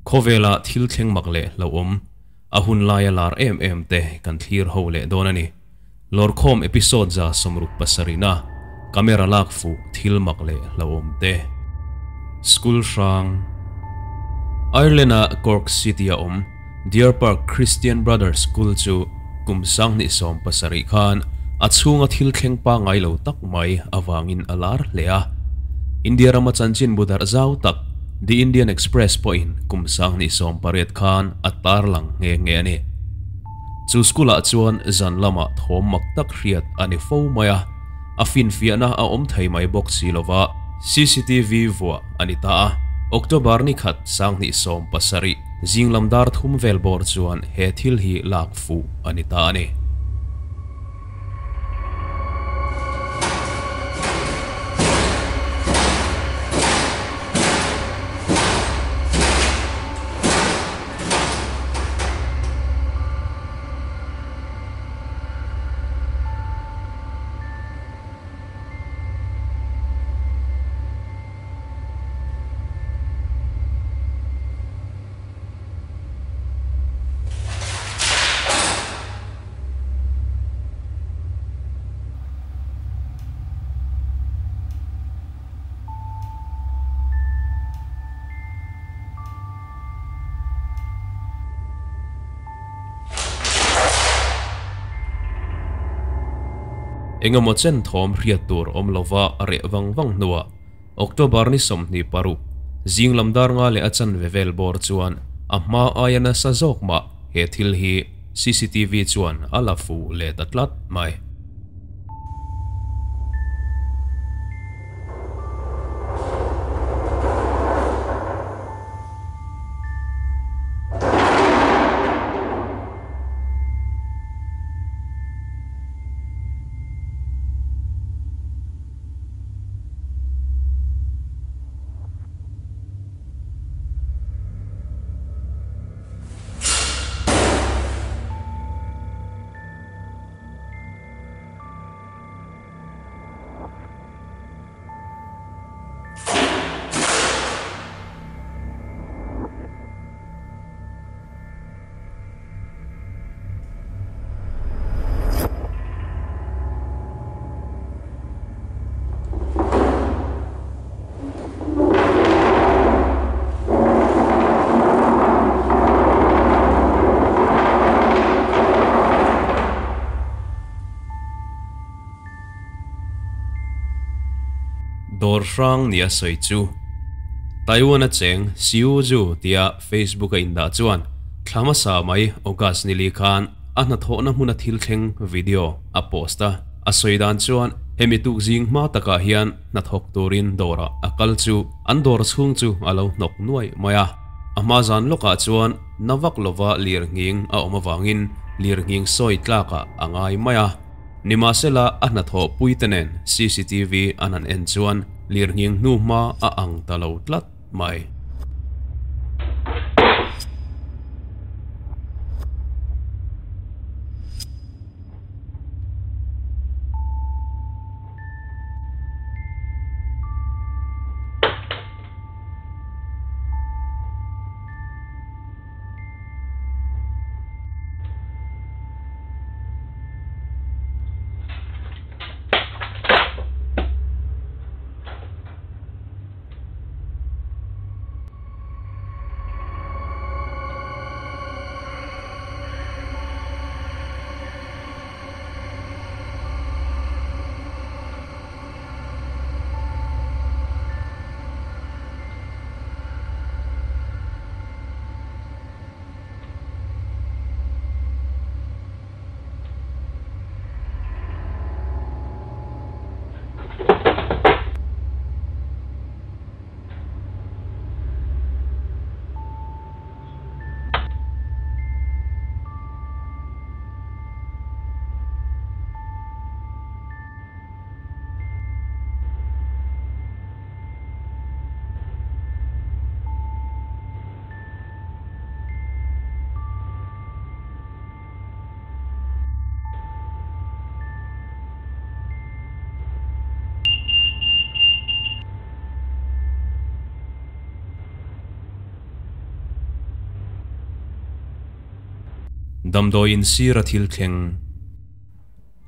Khawvela thil thleng mak leh hlauhawm, a hun laia lar em em te kan thlir ho leh dawn a ni. Lawrkhawm episode 67na, Camera lak fuh thil mak leh hlauhawm te. School hrang. Ireland-a Cork City-a awm Deer Park Christian Brothers School chu kum 2017 khan a chhunga thil thleng pangngai lo tak mai avangin a lar hle a. India rama chanchin bu darh zau tak The Indian Express pawhin kum 2018 khan a tarlang nghe nghe a ni. Chu school-ah chuan zan lamah thawm mak tak hriat a ni fo mai a, a finfiahna a awm thei mai bawk si lova CCTV vuah a ni ta a. October ni khat 2017 zing lam dar thum vel bawr chuan he thil hi lak fuh a ni ta a ni. Engemaw chen thawm hriat tur awm lova a reh vang vang hnuah October ni 26, zing lam dar nga leh a chanve vel bawr chuan a hma aia nasa zawk mah he thil hi CCTV chuan a la fuh leh ta tlat mai. Dawr hrang nia sawi chu Taiwan a cheng Siu Zu tia Facebook a indah chuan thla hmasa mai August ni li khan a hnathawhna hmuna thil thleng video a post a. A sawi dan chuan hemi tuk zing hma takah hian hnathawk turin dawrah a kal chu an dawr chhung chu a lo hnawk nuai mai a. A hma zan lawkah chuan na vak lova lir nghing a awm avangin lir nghing sawi tlakah a ngai mai a. Nimahsela a hnathawh puite nen CCTV an han en chuan lir nghing hnu hma a ang ta lo tlat mai. Damdawiin sira thil thleng.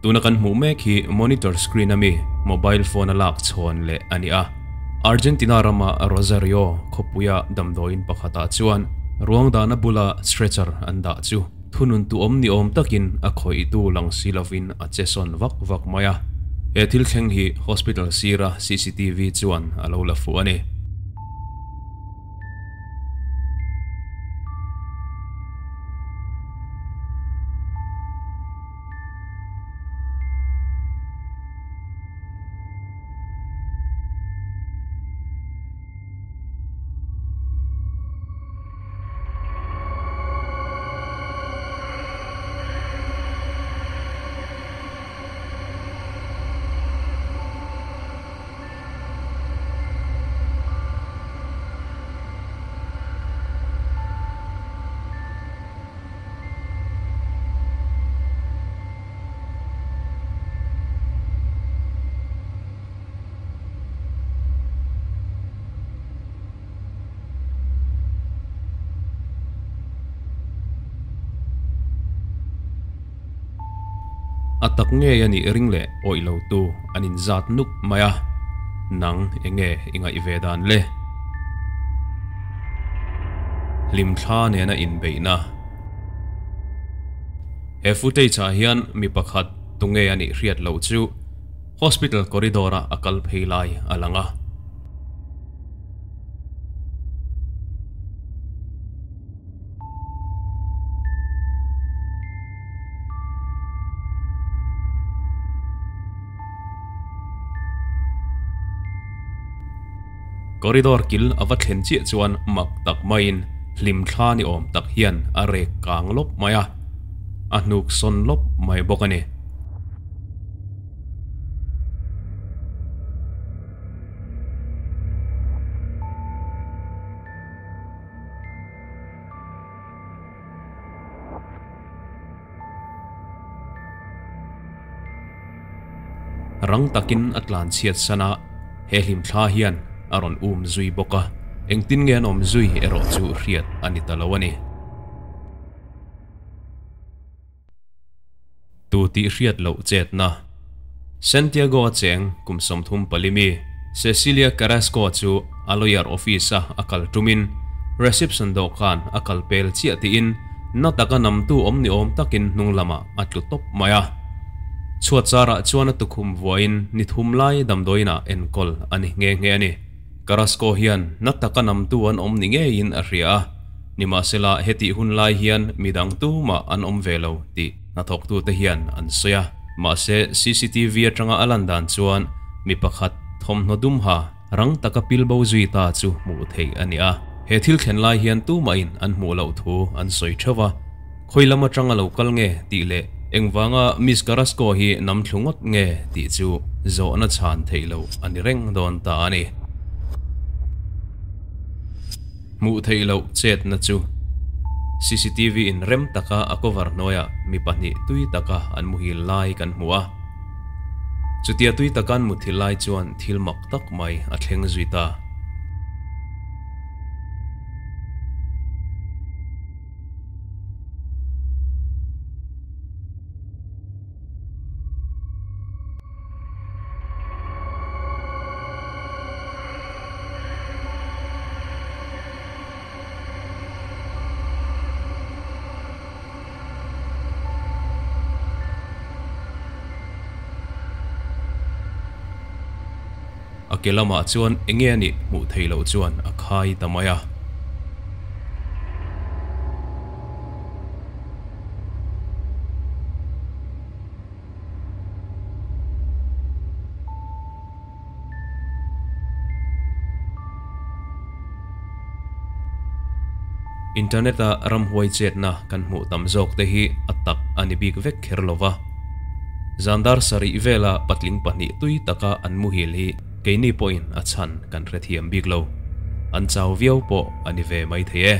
Tuna kan hmuh mek hi monitor screen ami mobile phone a lak chhawn leh a ni a. Argentina rama Rosario khawpuia damdawiin pakhatah chuan ruang dahna bula stretcher an dah chu thunun tu awm ni awm takin a khawihtu lang si lovin a che sawn vak vak mai a. He thil thleng hi hospital sira cctv chuan a lo la fuh a ni. A tak ngei a nih ring leh awih lo tu an inzat nuk mai a, nang enge i ngaih ve dan le? Hlimthla nena inbeihna. He footage ah hian mi pakhat tunge a nih hriat loh chu hospital corridor a a kal phei lai a lang a. Corridor kil a va thlen chiah chuan mak tak maiin hlimthla ni awm tak hian a rek kang lawp mai a, a hnuk sawn lawp mai bawk a ni. Rang takin a tlan chhiat san a, he hlimthla hian a rawn um zui bawk a, engtin nge an awm zui erawh chu hriat a ni ta lo a ni. Tu tih hriat loh chetna. Santiago a cheng kum 34 mi Cecilia Carrasco chu a lawyer office a a kal tumin reception dawhkan a kal pel chiah tiin na taka namtu awm ni awm takin hnung lamah a tlu tawp mai a. Chhuat charah chuan a tukhum vuain ni thum lai damdawiinah enkawl a ni nghe nghe a ni. Carrasco hian na taka namtu an awm ni ngeiin a hria a, nimahsela hetih hun lai hian midang tumah an awm ve lo tih hnathawktute hian an sawi a. Mahse cctv atanga a lan dan chuan mi pakhat thawmhnaw dum ha rang taka pil bo zui ta chu hmuh theih a ni a. He thil thlen lai hian tumahin an hmuh loh thu an sawi theuh a. Khawi lam atanga lo kal nge tih leh engvanga Miss Carrasco hi nam thlu ngawt nge tih chu zawhna chhan theih loh a ni reng dawn ta a ni. Hmuh theih loh chetna chu cctv in rem taka a cover hnuaiah mi pahnih tui taka an muhil lai kan hmu a. Chutia tui taka an muthil lai chuan thil mak tak mai a thleng zui ta. A ke lamah chuan enge a nih hmuh theih loh chuan a khai ta mai a. Internet-a ramhuai chetna kan hmuh tam zawk te hi a tak a ni bik vek kher lo va. Zandar sarih vela patling pahnih tui taka an muhil hi keini pawhin a chhan kan hrethiam bik lo. An chau viau pawh a ni ve mai thei e.